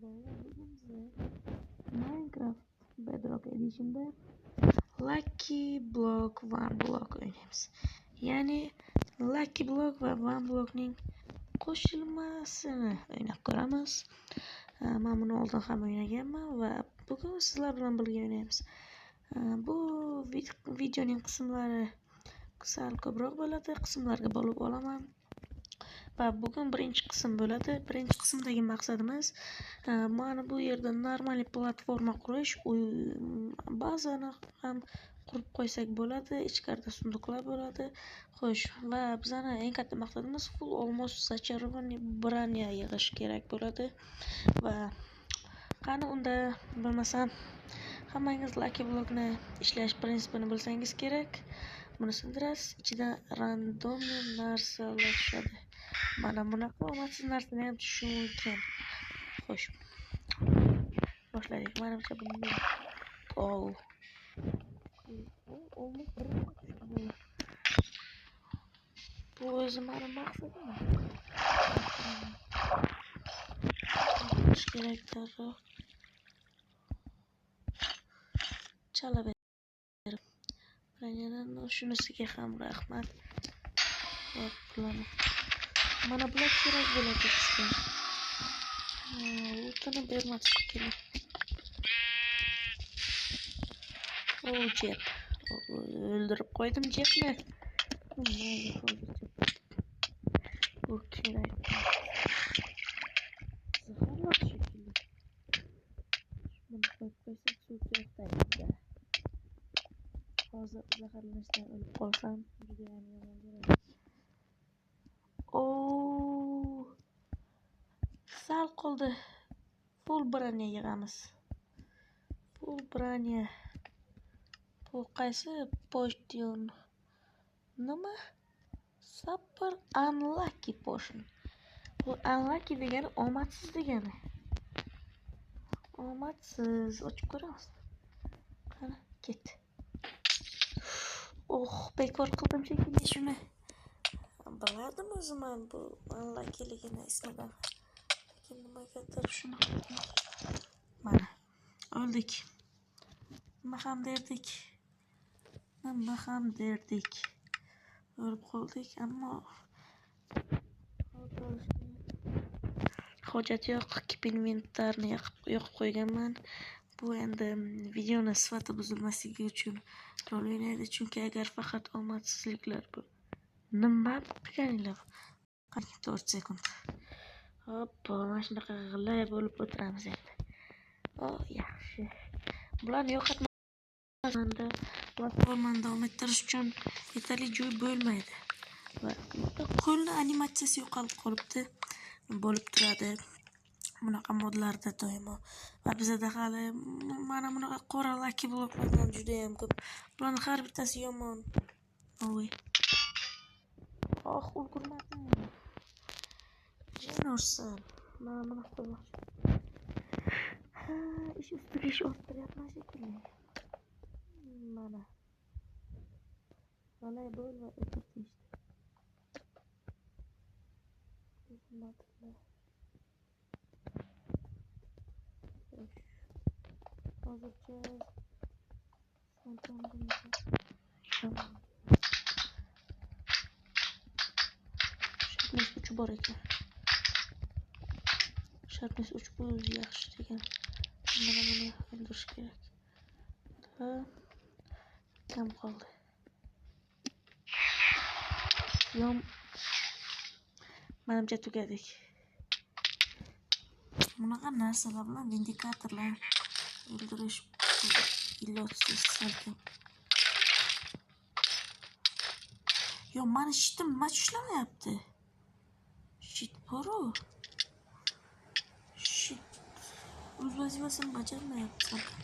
Bolalar, bugun biza Minecraft Bedrock Edition'da Lucky Block One Block o'ynaymiz. Ya'ni Lucky Block va One Block'ning qo'shilmasini o'ynab ko'ramiz. Men buni oldin ham o'ynaganman va bugun sizlar bilan birga o'ynaymiz. Bu videoning qismlari sal ko'proq bo'ladi, qismlarga bo'lib olaman. Va bugun birinchi qism bo'ladi. Birinchi qismdagi maqsadimiz mana bu yerda normal platforma qurish, bazani ham qurib qo'ysak bo'ladi, ichkarida sunduqlar bo'ladi. Xo'sh, va bizning eng katta maqsadimiz full olmos зачарованный броня yig'ish kerak bo'ladi. Va qani unda bilmasam hammangiz Lucky Blockni ishlash prinsipini bilsangiz kerak. Buni sindirasiz, ichidan randomli narsalar tushadi. Mana bunaqa omadsiz narsani ham tushishi mumkin. Xo'sh, boshladik. Manimcha buni bu o'zi mani maqsadim. Kerak darrov chala berib. Shunisiga ham rahmat. Mana bular kerak bo'ladi bizga. O'tini bermadi shekilli. O, jeb. O'ldirib qo'ydim jebni. Mayli, hozircha bu kerak. Zaharlar shekilli. Buni qo'yib qo'ysak suv to'xtaydi. Hozir zaharlanishdan o'lib qolsam judayam yomon bo'ladi. Sal qoldi. Full броня yig'amiz. Full броня. Bu qaysi potion? Nima? Super unlucky potion. Bu unlucky degani omadsiz degani. Omadsiz. Ochib ko'ramiz. Qani, ket. Oh, bekor qildim shekilli shuni. Bilardim o'zim ham bu unluckyligini ismidan. Lekin nimagadir shuni qildim. Mana o'ldik. Nima ham derdik? Nima ham derdik? O'lib qoldik, ammo hojat yo'q. Keep inventarni yoqib qo'yganman. Bu endi videoni sifati buzilmasligi uchun rol o'ynaydi, chunki agar faqat omadsizliklar bu nima qilganinglar? 4 sekund. Hoppa, mana shunaqa g'ilay bo'lib o'tiramiz endi. O, yaxshi. Bularni yo'qotmasdan platformani davom ettirish uchun yetarli joy bo'lmaydi. Va qo'lni animatsiyasi yo'qolib qolibdi. Bo'lib turadi bunaqa modlarda doimo. Va bizada hali mana bunaqa qora Lucky Blocklardan juda ham ko'p. Bularning har bittasi yomon. Oy. Oh, ulgurmadim. Jin ursin. Mana buni qo'ymoqchi. Ha, ish ustiga ish orttiryapman shekilli. Mana. G'alay bo'l va o'tir deyishdi. Hozircha Sharpness 3 bor ekan. Sharpness 3 bu o'zi yaxshi degan. Mana buni o'ldirish kerak. Va kam qoldi. Yom. Manimcha tugadik. Bunaqa narsalar bilan vindikatorlar o'ldirish ilojsiz salkam. Yo, mani shitim nima ishlamayapti? Shit boru. Shit o'z vazifasini bajarmayapti salkam.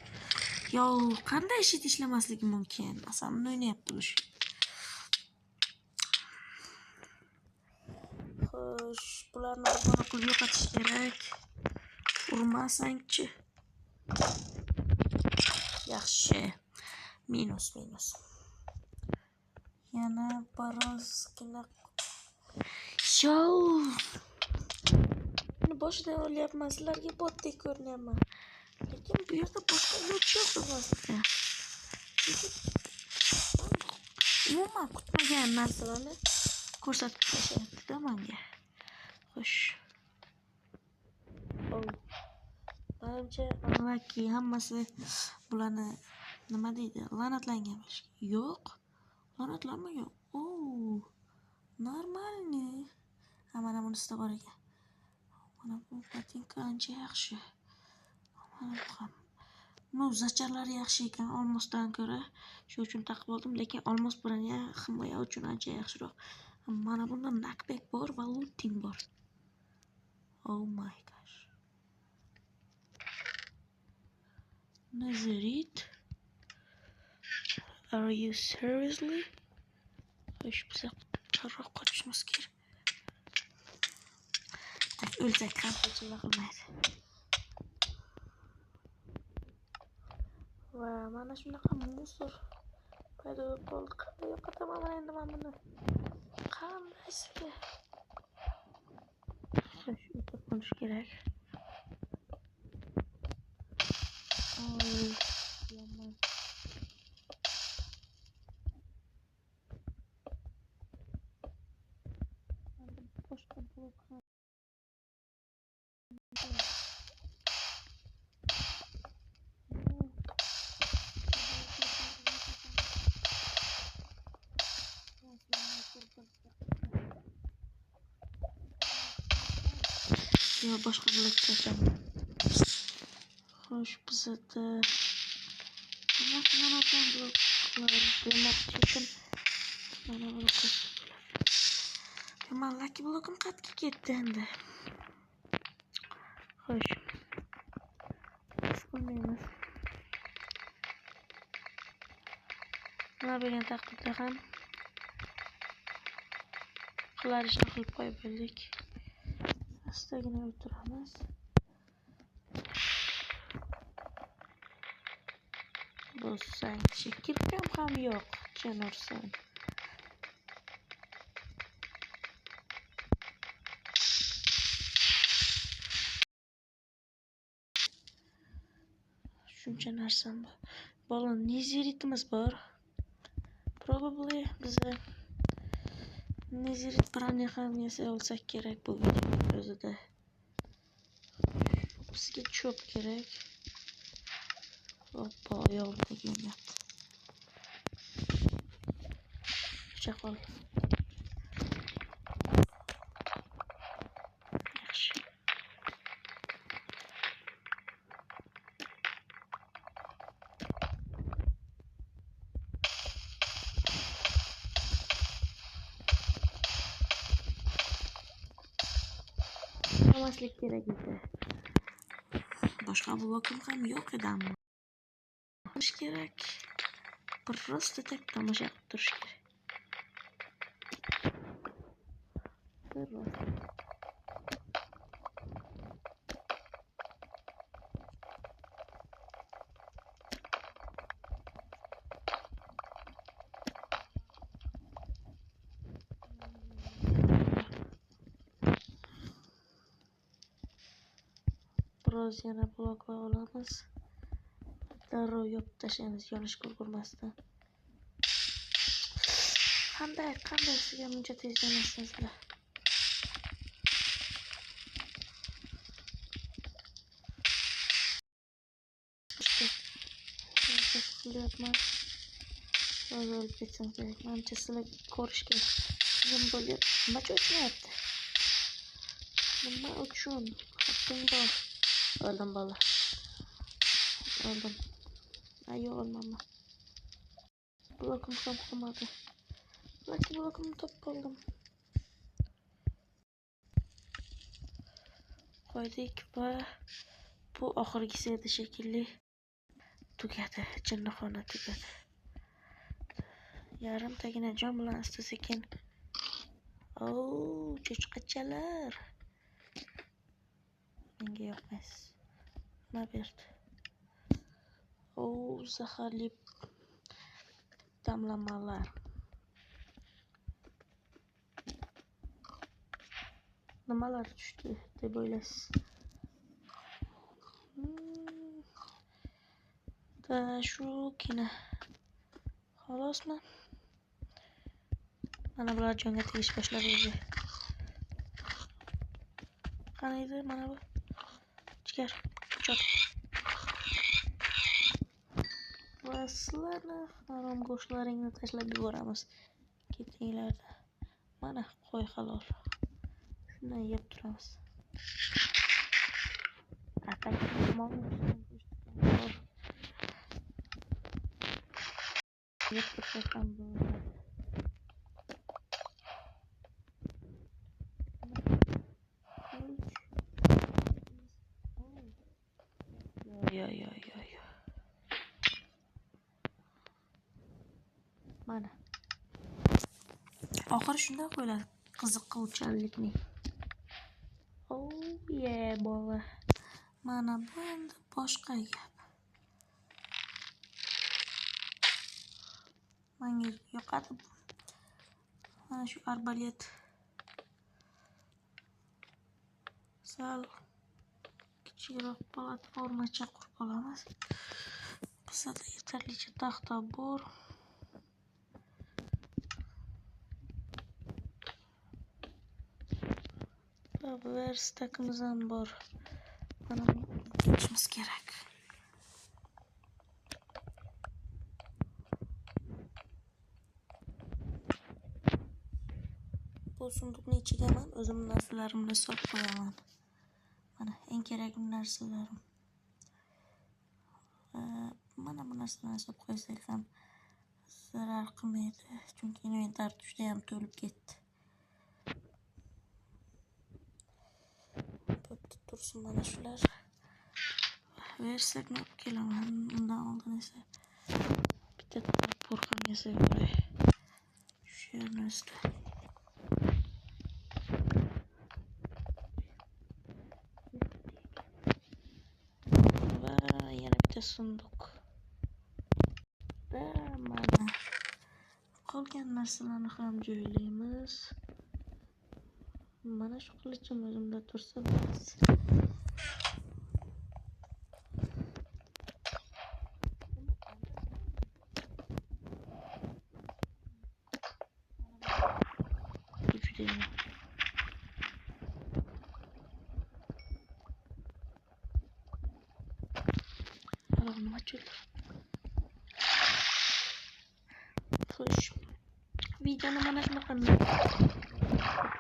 Yo, qanday shit ishlamasligi mumkin? Asamni o'ynayapti bu shit. Xo'sh, bularni bir qilib yo'qotish kerak. Urmasangchi. Yaxshi. Minus, minus. Yana birozgina. Yo. Boshidan o'ylayapman, sizlarga botdek ko'rinyapman. Lekin bu yerda boshqa iloji yo'q bizga. Umuman kutmagan narsalarni ko'rsatib tashlayapti-da menga. Xo'sh. Manimcha Lucky hammasi bularni nima deydi? La'natlangan bo'lish. Yo'q. La'natlanmagan. Normalniy. Ha, mana bunisida bor ekan. Mana bu botinka ancha yaxshi. Mana bu ham. No, zacharlari yaxshi ekan olmosdan ko'ra. Shu uchun taqib oldim, lekin olmos bronya himoya uchun ancha yaxshiroq. Mana bunda knockback bor va looting bor. Oh my gosh. Nazarit. Are you seriously? Xo'sh, biza charroq qochishimiz kerak. O'lsak ham hech nima qilmaydi. Va mana shunaqa musor paydo bo'lib qoldi. Qanday yo'qotaman endi men buni? Qandaysiga? Xo'sh, o'tib qolish kerak. Oy, yomon. Boshqa blok ham. Yo, boshqa blok topamiz. Xo'sh, bizda nima qilaman bloklar demoqchi edim. Mana buni qo'shib. Man lucky blokim qayerga ketdi endi? Xo'sh. Biz bilmaymiz. Nima bo'lgan taqdirda ham qilar ishni qilib qo'yib bo'ldik. Astagina o'tiramiz. Bo'lsangchi, kirpim ham yo'q, jin ursin. Shuncha narsam bor. Bola, nezeritimiz bor. Probably biza nezerit bronya ham yasay olsak kerak bu videoning o'zida. Bizga cho'p kerak. Hoppa, oyog'im tegmayapti. Pichoq ol. Yaxshi. Olmaslik kerak edi. Boshqa blokim ham yo'q edi ammo. Qilish kerak. Просто так tomosha qilib turish kerak. Просто. Biroz yana bloklar olamiz. Darrov yopib tashlaymiz, yonishga ulgurmasdan. Qanday sizga buncha tez yonasizlar? Qilyapman. Hozir o'lib ketsam kerak. Manimcha sizlarga ko'rishga qiyin bo'lyapti. Nima uchun o'chmayapti? Nima uchun? Haqqing bor. O'ldim bola. O'ldim. Ay, yo'q, o'lmabman. Blokim ham qolmadi. Lucky blokimni topib oldim. Qo'ydik va bu oxirgisi edi shekilli. Tugadi, jinnixona tugadi. Yarimtagina jon bilan asta-sekin. Cho'chqachalar. Menga yoqmaysiz. Nima berdi? Zaharli damlamalar. Nimalar tushdi deb o'ylaysiz? Va shugina. Xolosmi? Mana bular jonga tegish boshladi o'zi. Qani edi mana bu? Jigar, chop. Va sizlarni harom go'shtlaringni tashlab yuboramiz. Ketinglar. Mana qo'y halol. Shundan yeb turamiz. Yeb tursak ham bo'ladi. Yo. Mana. Oxiri shunday qo'yiladi qiziquvchanlikning. Oh yeah, bola. Mana bu endi boshqa gap. Menga yoqadi bu. Mana shu arbalet. Sal kichikroq platformacha qurib olamiz. Bizda yetarlicha taxta bor. Va verstakimiz ham bor. Mana buni ketishimiz kerak. Bu sunduqni ichiga men o'zimning narsalarimni solib qo'yaman. Mana eng kerakli narsalarim. Mana bu narsalarni solib qo'ysak ham zarar qilmaydi, chunki inventar juda ham to'lib ketdi. Bo'pti, tursin mana shular. Versakni olib kelaman. Undan oldin esa bitta topor ham yasab yuboray. Shu yerni ustida. Va yana bitta sunduq. Va mana qolgan narsalarni ham joylaymiz. Mana shu qilichim o'zimda tursa bas. Xo'sh, videoni mana shunaqa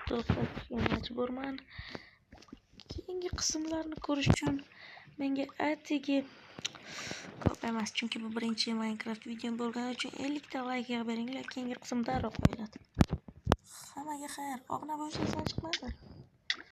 to'xtatishga majburman. Keyingi qismlarni ko'rish uchun menga atigi ko'p emas, chunki bu birinchi Minecraft videom bo'lgani uchun 50 ta like yig'ib beringlar, keyingi qism darrov qo'yiladi. Hammaga xayr, obuna bo'lsangiz chiqmadi.